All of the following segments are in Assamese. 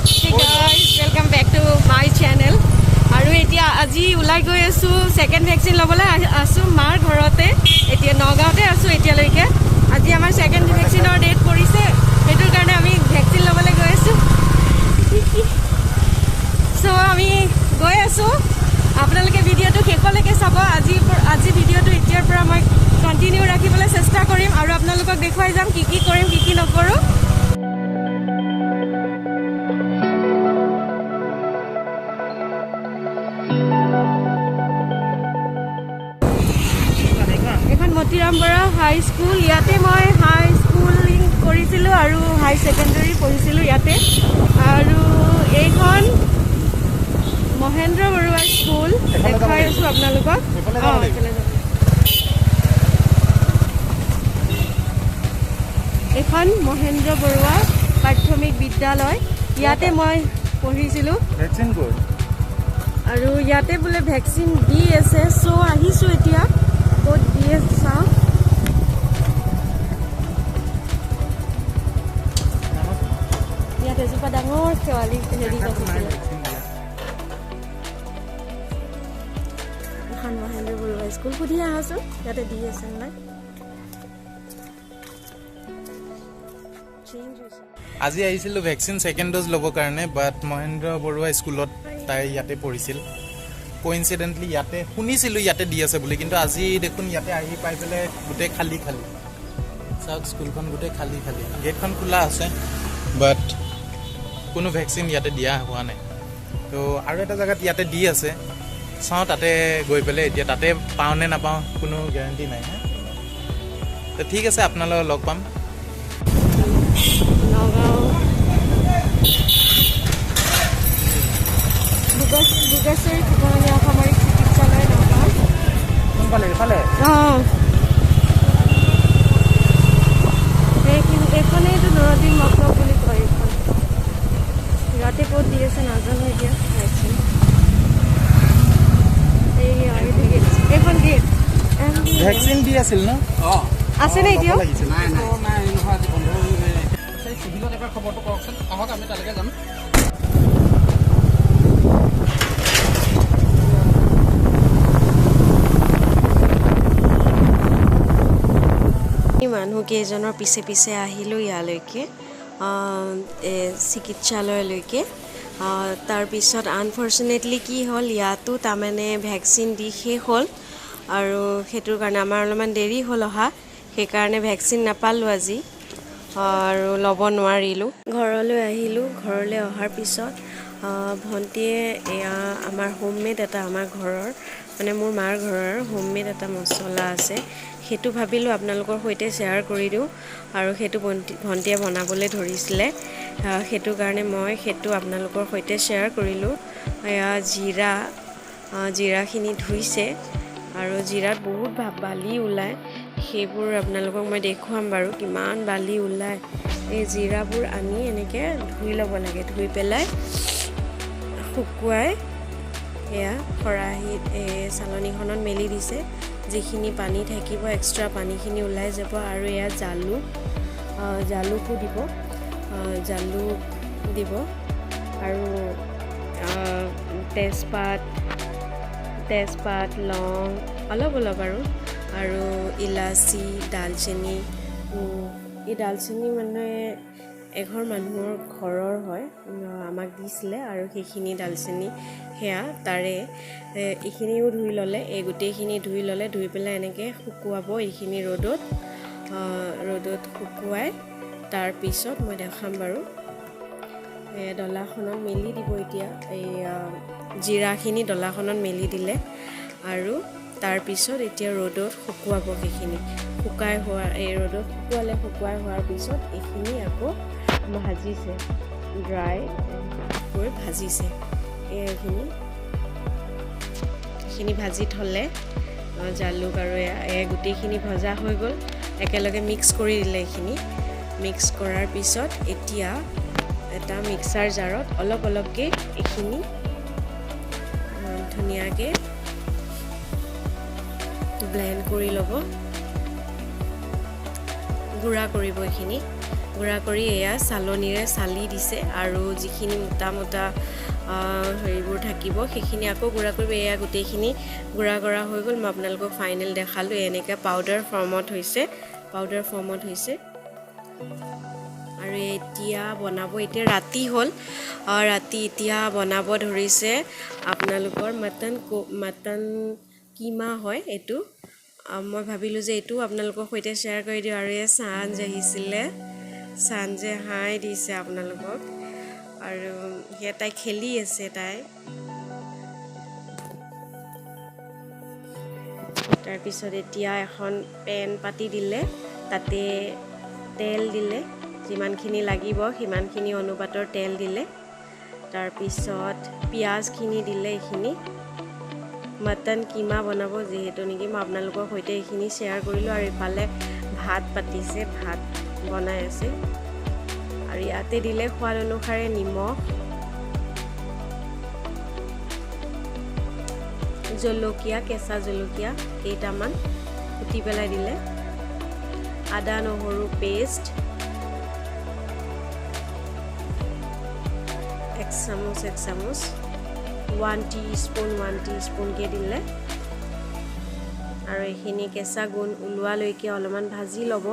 Hey guys, welcome back to my channel. আৰু এতিয়া আজি ওলাই গৈ আছোঁ ছেকেণ্ড ভেকচিন ল'বলৈ। আছোঁ মাৰ ঘৰতে, এতিয়া নগাঁৱতে আছোঁ এতিয়ালৈকে। আজি আমাৰ ছেকেণ্ড ভেকচিনৰ ডেট পৰিছে, সেইটোৰ কাৰণে আমি ভেকচিন ল'বলৈ গৈ আছোঁ। চ' আমি গৈ আছোঁ, আপোনালোকে ভিডিঅ'টো শেষলৈকে চাব। আজি ভিডিঅ'টো এতিয়াৰ পৰা মই কণ্টিনিউ ৰাখিবলৈ চেষ্টা কৰিম আৰু আপোনালোকক দেখুৱাই যাম কি কি কৰিম, কি কি নকৰোঁ। এইখন মতিৰাম বৰা হাই স্কুল। ইয়াতে মই হাই স্কুলিং কৰিছিলোঁ আৰু হাই ছেকেণ্ডেৰী পঢ়িছিলোঁ ইয়াতে। আৰু এইখন মহেন্দ্ৰ বৰুৱা স্কুল, দেখুৱাই আছোঁ আপোনালোকক। অঁ, এইফালে যাব। এইখন মহেন্দ্ৰ বৰুৱা প্ৰাথমিক বিদ্যালয়, ইয়াতে মই পঢ়িছিলোঁ। ভেকচিন ক'ত? আৰু ইয়াতে বোলে ভেকচিন দি আছে। চ' আহিছোঁ এতিয়া, ক'ত দিয়ে চাওঁ। ইয়াত এজোপা ডাঙৰ শেৱালি হেৰি গছ আছিলে। এখন মহেন্দ্ৰ বৰুৱা স্কুল, সুধি আহাচোন ইয়াতে দি আছে নাই। চেঞ্জ হৈছে। আজি আহিছিলোঁ ভেকচিন ছেকেণ্ড ড'জ ল'বৰ কাৰণে, বাট মহেন্দ্ৰ বৰুৱা স্কুলত তাই ইয়াতে পঢ়িছিল। কোইনচিডেণ্টলি ইয়াতে শুনিছিলোঁ ইয়াতে দি আছে বুলি, কিন্তু আজি দেখোন ইয়াতে আহি পাই পেলাই গোটেই খালী খালী। চাওক, স্কুলখন গোটেই খালী খালী। গেটখন খোলা আছে, বাট কোনো ভেকচিন ইয়াতে দিয়া হোৱা নাই। তো আৰু এটা জেগাত ইয়াতে দি আছে, চাওঁ তাতে গৈ পেলাই এতিয়া তাতে পাওঁ নে নাপাওঁ কোনো গেৰেণ্টি নাই। হা, তো ঠিক আছে, আপোনালোকক লগ পাম। নগাঁও ভোগেশ্বৰী ফুকননী অসামৰিক চিকিৎসালয়, নগাঁও। কোনফালে? এইফালে? অঁ, এইখিনি, এইখনেইতো নুৰুদ্দিন মক্তব বুলি কয় এইখন। ইয়াতে ক'ত দি আছে নাজানো এতিয়া ভেকচিন। এই এইটো গেট, এইখন গেট। ভেকচিন দি আছিল ন? আছেনে এতিয়াও? লাগিছিল। নাই নাই, নহয়, আজি বন্ধ। সেই চিভিলত এবাৰ খবৰটো কৰকচোন। আহক, আমি তালৈকে যাম। মানুহ কেইজনৰ পিছে পিছে আহিলোঁ ইয়ালৈকে, চিকিৎসালয়লৈকে। তাৰপিছত আনফৰ্চুনেটলি কি হ'ল, ইয়াতো তাৰমানে ভেকচিন দি শেষ হ'ল আৰু সেইটোৰ কাৰণে আমাৰ অলপমান দেৰি হ'ল অহা, সেইকাৰণে ভেকচিন নাপালোঁ আজি আৰু ল'ব নোৱাৰিলোঁ। ঘৰলৈ আহিলোঁ। ঘৰলৈ অহাৰ পিছত ভণ্টিয়ে এয়া আমাৰ হোমমেড এটা, আমাৰ ঘৰৰ, মানে মোৰ মাৰ ঘৰৰ হোমমেড এটা মছলা আছে, সেইটো ভাবিলোঁ আপোনালোকৰ সৈতে শ্বেয়াৰ কৰি দিওঁ। আৰু সেইটো ভণ্টিয়ে বনাবলৈ ধৰিছিলে, সেইটো কাৰণে মই সেইটো আপোনালোকৰ সৈতে শ্বেয়াৰ কৰিলোঁ। এয়া জিৰাখিনি ধুইছে আৰু জিৰাত বহুত বালি ওলায়, সেইবোৰ আপোনালোকক মই দেখুৱাম বাৰু কিমান বালি ওলায়। এই জিৰাবোৰ আনি এনেকৈ ধুই ল'ব লাগে, ধুই পেলাই শুকুৱাই এয়া খৰাহীত, এই চালনীখনত মেলি দিছে। যিখিনি পানী থাকিব, এক্সট্ৰা পানীখিনি ওলাই যাব। আৰু এয়া জালুক, জালুকো দিব, জালুক দিব আৰু তেজপাত, লং অলপ অলপ আৰু ইলাচি, ডালচেনি। এই ডালচেনি মানে এঘৰ মানুহৰ ঘৰৰ হয়, আমাক দিছিলে আৰু সেইখিনি ডালচেনি সেয়া তাৰে। এইখিনিও ধুই ল'লে, এই গোটেইখিনি ধুই ল'লে, ধুই পেলাই এনেকৈ শুকুৱাব এইখিনি ৰ'দত। ৰ'দত শুকুৱাই তাৰপিছত মই দেখাম বাৰু। এই ডলাখনত মেলি দিব এতিয়া, এই জিৰাখিনি ডলাখনত মেলি দিলে আৰু তাৰপিছত এতিয়া ৰ'দত শুকুৱাব। সেইখিনি শুকাই হোৱা, এই ৰ'দত শুকুৱালে, শুকুৱাই হোৱাৰ পিছত এইখিনি আকৌ ভাজিছে, ড্ৰাই কৰি ভাজিছে। এইখিনি ভাজি থ'লে, জালুক আৰু এয়া গোটেইখিনি ভজা হৈ গ'ল, একেলগে মিক্স কৰি দিলে। এইখিনি মিক্স কৰাৰ পিছত এতিয়া এটা মিক্সাৰ জাৰত অলপ অলপকৈ এইখিনি ধুনীয়াকৈ ব্লেণ্ড কৰি ল'ব, গুড়া কৰিব এইখিনি। গুড়া কৰি এয়া চালনীৰে চালি দিছে আৰু যিখিনি মোটা মোটা হেৰিবোৰ থাকিব সেইখিনি আকৌ গুড়া কৰিব। এয়া গোটেইখিনি গুড়া কৰা হৈ গ'ল। মই আপোনালোকক ফাইনেল দেখালোঁ, এনেকৈ পাউডাৰ ফৰ্মত হৈছে, পাউডাৰ ফৰ্মত হৈছে। আৰু এতিয়া বনাব, এতিয়া ৰাতি হ'ল, ৰাতি এতিয়া বনাব ধৰিছে আপোনালোকৰ মটন কিমা হয় এইটো। মই ভাবিলোঁ যে এইটোও আপোনালোকৰ সৈতে শ্বেয়াৰ কৰি দিওঁ। আৰু এই চাঞ্জ আহিছিলে, চাঞ্জে হাই দিছে আপোনালোকক। আৰু সেয়া তাই খেলি আছে তাই। তাৰপিছত এতিয়া এখন পেন পাতি দিলে, তাতে তেল দিলে, যিমানখিনি লাগিব সিমানখিনি অনুপাতৰ তেল দিলে। তাৰপিছত পিঁয়াজখিনি দিলে। এইখিনি মটন কিমা বনাব যিহেতু নেকি, মই আপোনালোকৰ সৈতে এইখিনি শ্বেয়াৰ কৰিলোঁ। আৰু ইফালে ভাত পাতিছে, ভাত বনাই আছে। আৰু ইয়াতে দিলে সোৱাদ অনুসাৰে নিমখ, জলকীয়া, কেঁচা জলকীয়া কেইটামান কুটি পেলাই দিলে, আদা নহৰু পেষ্ট এক চামুচ, এক চামুচ, 1 টি স্পুন, 1 টি স্পুনকৈ দিলে। আৰু এইখিনি কেঁচা গোন্ধ ওলোৱালৈকে অলপমান ভাজি ল'ব।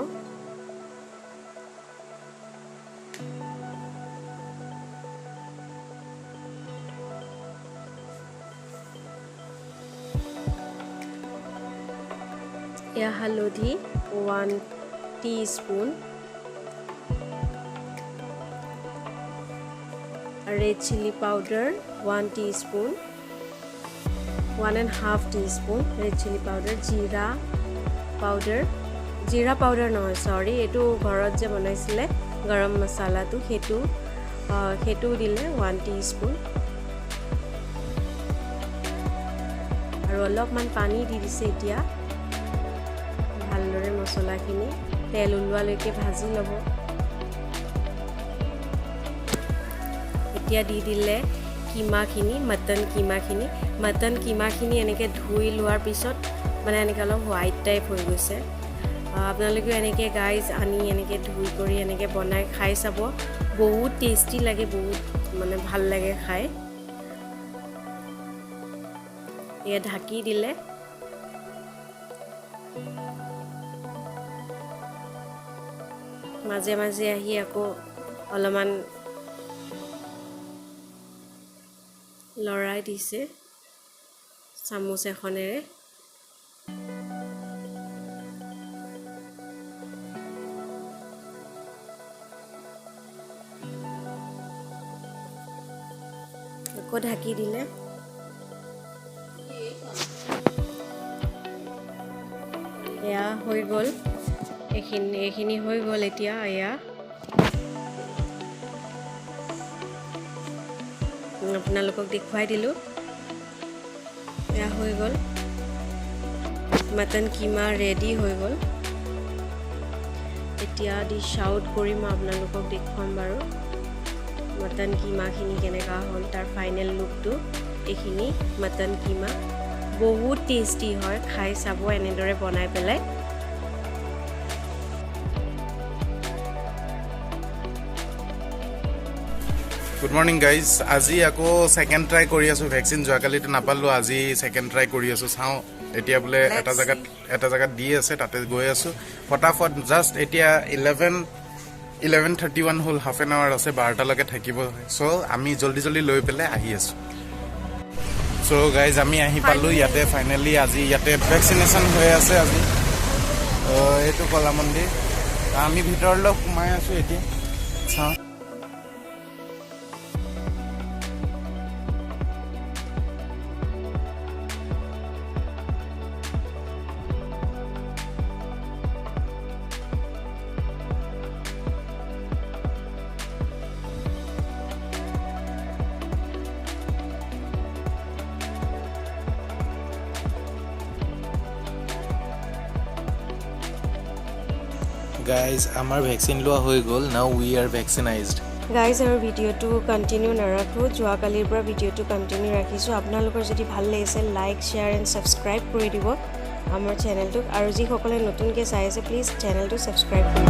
এয়া হালধি 1 teaspoon, red chilli powder 1 teaspoon, 1.5 teaspoon red chilli powder, জিৰা পাউডাৰ, জিৰা পাউডাৰ নহয় চৰি, এইটো ঘৰত যে বনাইছিলে গৰম মছলাটো সেইটো দিলে 1 টি স্পুন। আৰু অলপমান পানী দি দিছে। এতিয়া ভালদৰে মছলাখিনি তেল ওলোৱালৈকে ভাজি ল'ব। এতিয়া দি দিলে কিমাখিনি, মটন কিমাখিনি। মটন কিমাখিনি এনেকৈ ধুই লোৱাৰ পিছত মানে এনেকৈ অলপ হোৱাইট টাইপ হৈ গৈছে। আপোনালোকেও এনেকৈ গাইজ আনি এনেকৈ ধুই কৰি এনেকৈ বনাই খাই চাব, বহুত টেষ্টি লাগে, বহুত মানে ভাল লাগে খাই। এয়া ঢাকি দিলে। মাজে মাজে আহি আকৌ অলপমান লৰাই দিছে চামুচ এখনেৰে। আকৌ ঢাকি দিলে। এয়া হৈ গ'ল, এইখিনি হৈ গ'ল। এতিয়া এয়া আপোনালোকক দেখুৱাই দিলোঁ, এয়া হৈ গ'ল, মটন কিমা ৰেডি হৈ গ'ল। এতিয়া ডিছ আউট কৰি মই আপোনালোকক দেখুৱাম বাৰু মটন কিমাখিনি কেনেকুৱা হ'ল, তাৰ ফাইনেল লুকটো। এইখিনি মটন কিমা বহুত টেষ্টি হয়, খাই চাব এনেদৰে বনাই পেলাই। গুড মৰ্ণিং গাইজ, আজি আকৌ ছেকেণ্ড ট্ৰাই কৰি আছোঁ ভেকচিন। যোৱাকালিতো নাপালোঁ, আজি ছেকেণ্ড ট্ৰাই কৰি আছোঁ। চাওঁ এতিয়া বোলে এটা জেগাত দি আছে, তাতে গৈ আছোঁ ফটাফট। জাষ্ট এতিয়া 11:31 হ'ল, হাফ এন আৱাৰ আছে, 12টালৈকে থাকিব। চ' আমি জল্দি জল্দি লৈ পেলাই আহি আছোঁ। চ' গাইজ আমি আহি পালোঁ ইয়াতে ফাইনেলি। আজি ইয়াতে ভেকচিনেশ্যন হৈ আছে আজি, এইটো কলা মন্দিৰ। আমি ভিতৰলৈ সোমাই আছোঁ এতিয়া, চাওঁ। গাইজ আমাৰ ভেকচিন লোৱা হৈ গ'ল, now we are vaccinized. Guys আৰু ভিডিঅ'টো কণ্টিনিউ নাৰাখোঁ, যোৱাকালিৰ পৰা ভিডিঅ'টো কণ্টিনিউ ৰাখিছোঁ। আপোনালোকৰ যদি ভাল লাগিছে লাইক, শ্বেয়াৰ এণ্ড ছাবস্ক্ৰাইব কৰি দিব। আমাৰ চেনেলটোক। আৰু যিসকলে নতুনকৈ চাই আছে, প্লিজ চেনেলটো ছাবস্ক্ৰাইব কৰিব।